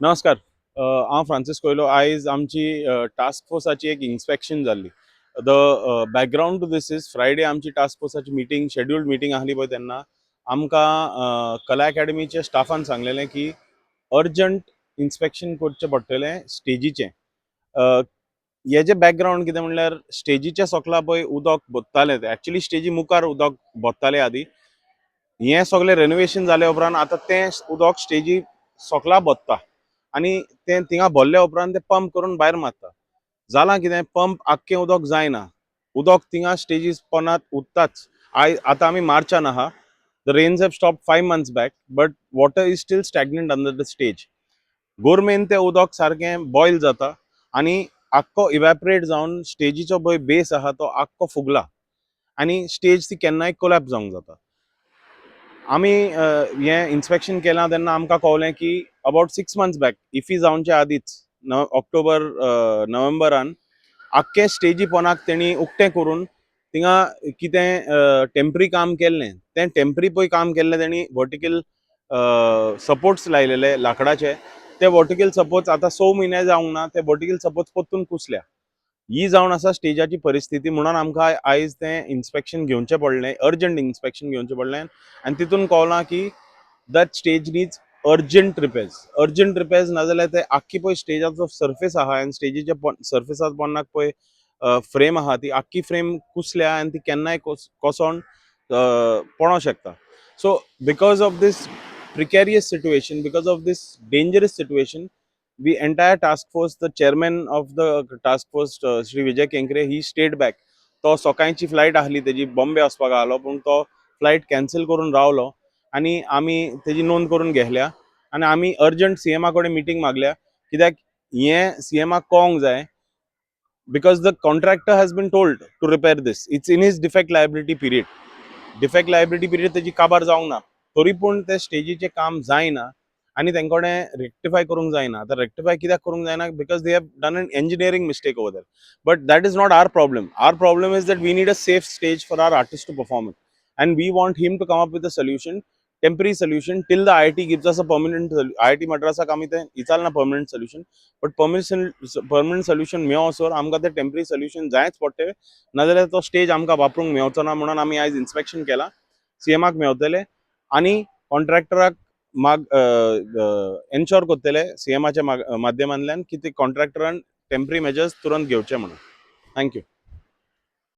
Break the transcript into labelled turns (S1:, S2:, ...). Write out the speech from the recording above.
S1: नमस्कार, हांव फ्रांसीस कोयलो. आयज आमची टास्क फोर्साची एक इन्स्पेक्शन जाल्ली. The background to this is, Friday आमची टास्क फोर्साची मिटींग, शेड्युल्ड मिटींग आहली पळय, तेन्ना आमकां कला अकॅडमीच्या स्टाफान सांगलेलें की अर्जंट इन्स्पेक्शन करचें पडटलें स्टेजीचें. हेजें बॅकग्रावंड कितें म्हणल्यार, स्टेजीच्या सोकला पळय उदक भरतालें. तें एक्चुली स्टेजी मुखार उदक भरतालें आदीं. हें सगळें रेनोवेशन जाल्या उपरांत आतां तें उदक स्टेजी सोकला भरता आनी तें थिंगा भरल्या उपरांत तें पंप करून भायर मारता. जालां कितें, पंप आख्खें उदक जायना, उदक थिंगा स्टेजीस पोनात उरताच. आयज आतां आमी मार्चान आहा. The rains have stopped 5 months back, but water is still stagnant under the stage. गोरमेन तें उदक सारकें बॉयल जाता आनी आख्खो इवॅपरेट जावन स्टेजीचो पळय बेस आहा तो आख्खो फुगला आनी स्टेज ती केन्नाय कोलॅप्स जावंक जाता. आमी हें इन्स्पेक्शन केलां तेन्ना आमकां कळ्ळें की अबावट 6 मंथ्स बॅक, इफी जावचे आदींच, न ऑक्टोबर नोव्हेंबरान आख्खें स्टेजी पोनाक तेणी उक्तें करून थिंगा कितें टेंपरी काम केल्लें. तें टेंपरी पळय काम केल्लें, तेणी वर्टिकल सपोर्ट्स लायलेले लांकडाचे. ते वर्टिकल सपोर्ट्स आतां 6 म्हयने जावंक ना, ते वर्टिकल सपोर्ट्स परतून कुसल्या. ही जावन आसा स्टेजाची परिस्थिती. म्हणून आमकां आयज तें इन्स्पेक्शन घेवचें पडलें, अर्जंट इन्स्पेक्शन घेवचें पडलें आनी तितून कळ्ळां की that stage needs urgent repairs, urgent repairs. नाजाल्यार ते आख्खी पळय स्टेजाचो सर्फेस आहा आनी स्टेजीच्या सर्फेसार पोन्नाक पळय फ्रेम आहा, ती आख्खी फ्रेम कुसल्या आनी ती केन्नाय कोसोन पडोंक शकता. So because of this precarious situation, because of this dangerous situation, the entire task force, the chairman of the task force, Shri Vijay Kenkre, he stayed back. तो सकाळची फ्लायट आहली तेजी, बॉम्बे वचपाक आहलो, पूण तो फ्लायट कॅन्सल करून रावलो आनी आमी तेजी नोंद करून घेतल्या आनी आमी अर्जंट सीएमा कडेन मिटींग मागल्या, कित्याक हें सीएमाक कळोंक जाय, because the contractor has been told to repair this. It's in his defect liability period. Defect liability period तेजी काबार जावंक ना, तरी पूण ते स्टेजीचें काम जायना आनी तेंचे कडेन रेक्टिफाय करूंक जायना. आतां रेक्टिफाय कित्याक करूंक जायना? Because they have done an engineering mistake over there. But that is not our problem. Our problem is that we need a safe stage for our artist to perform it, and we want him to come up with a solution, temporary solution, till the IIT gives us a permanent. IIT मद्रासाक आमी तें विचारना permanent solution, but permanent solution मेळसर आमकां तें temporary solution जायच पडटलें, नाजाल्यार तो stage आमकां वापरूंक मेवचो ना. म्हणून आमी आयज इन्स्पेक्शन केलां, सीएमाक मेवतले आनी कॉन्ट्रॅक्टराक माग एन्श्योर करतले सीएमाच्या माध्यमांतल्यान की ते कॉन्ट्रॅक्टरान टेम्पररी मेजर्स तुरंत घेवचे म्हणून. Thank you.